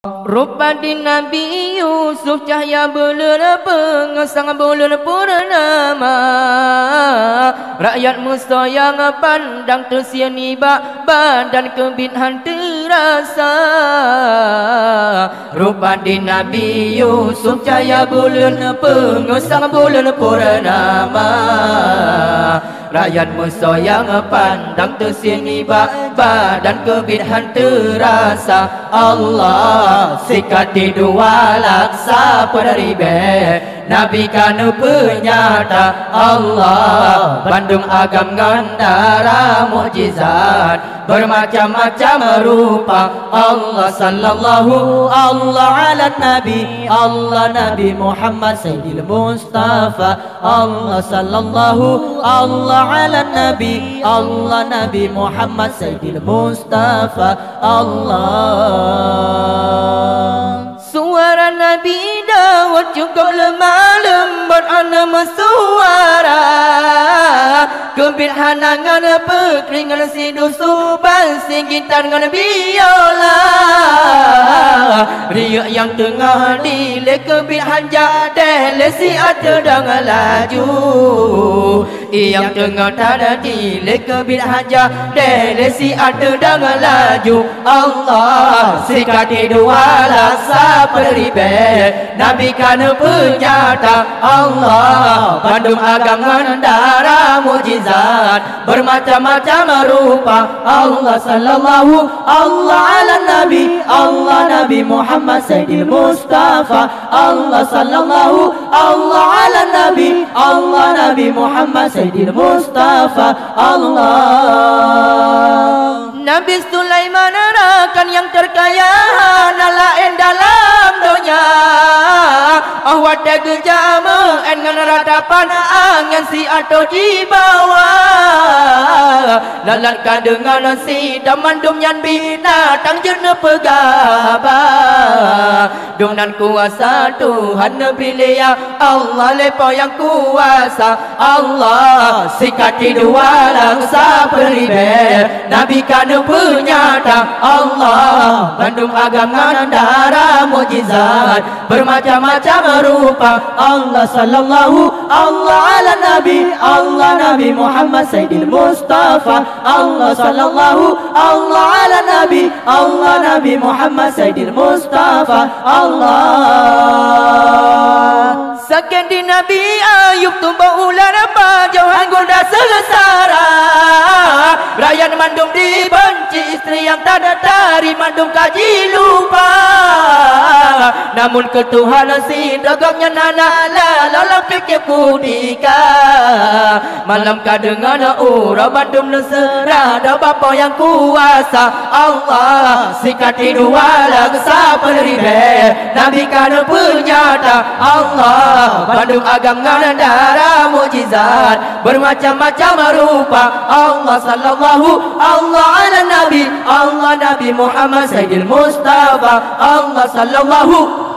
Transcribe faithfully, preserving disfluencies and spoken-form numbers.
Rupa di Nabi Yusuf cahya buleuen peungeusang buleuen purnama. Rakyat meusoe nyang pandang teusie nibak badan keubiet han teurasa. Rupa di Nabi Yusuf cahya buleuen peungeusang buleuen purnama. Rakyat meusoe nyang pandang teusie nibak badan keubiet han teurasa. Allah, sikati dua laksa peuribée, Nabi ka neupeunyata. Allah, bandum agam ngon dara mukjizat beurmacam-macam rupa. Allah sallallahu, Allah ala Nabi, Allah Nabi Muhammad Sayyidil Mustafa. Allah sallallahu, Allah ala Nabi, Allah Nabi Muhammad Sayyidil Mustafa. Allah. Suara Nabi Daud cukup lemah lembut hana meusuara. Keubiet hana ngon peukring ngon sidusu ban sigitar ngon biola. Riyeuk nyang teungoh dilée keubiet han jadeh lé siat teudong laju. Nyang teungoh tadilée keubiet han jadeh lé siat teudong laju. Allah, sikati dua laksa peuribée, Nabi ka neupeunyata. Allah, bandum agam ngon dara mukjizat beurmacam-macam rupa. Allah sallallahu, Allah ala Nabi, Allah Nabi Muhammad Sayyidil Mustafa. Allah sallallahu, Allah ala Nabi, Allah Nabi Muhammad Sayyidil Mustafa. Allah. Nabi Sulaiman rakan nyang teukaya hana laén dalam donya. Oh watée geujak meu'én ngon ratapan angén siat jibawa. Lalat ka deungon sidroe mandum nyan binatang jeuet neupeugah haba. Dum nan kuasa Tuhan neubri lé ya Allah lé Po nyang kuasa. Allah, sikati dua laksa peuribée, Nabi ka neupeunyata. Allah, bandum agam ngon dara mukjizat beurmacam-macam rupa. Allah sallallahu, Allah ala Nabi, Allah Nabi Muhammad Sayyidil Mustafa. Allah sallallahu, Allah ala Nabi, Allah Nabi Muhammad Sayyidil Mustafa. Allah. Sakét di Nabi Ayub tuboh ulat pajoh han guna seungsara. Rakyat mandum dibenci, istri nyang tadong tari mandum ka jilupa. Namun keu Tuhan sidroe gobnyan hana laloe lam pike kutika. Malam ka deungon uroe bandum neuseurah di Po nyang kuasa. Allah, sikati dua laksa peuribée, Nabi ka neupeunyata. Allah, bandum agam ngon dara mukjizat beurmacam-macam rupa. Allah sallallahu, Allah ala Nabi, Allah Nabi Muhammad Sayyidil Mustafa. Allah sallallahu,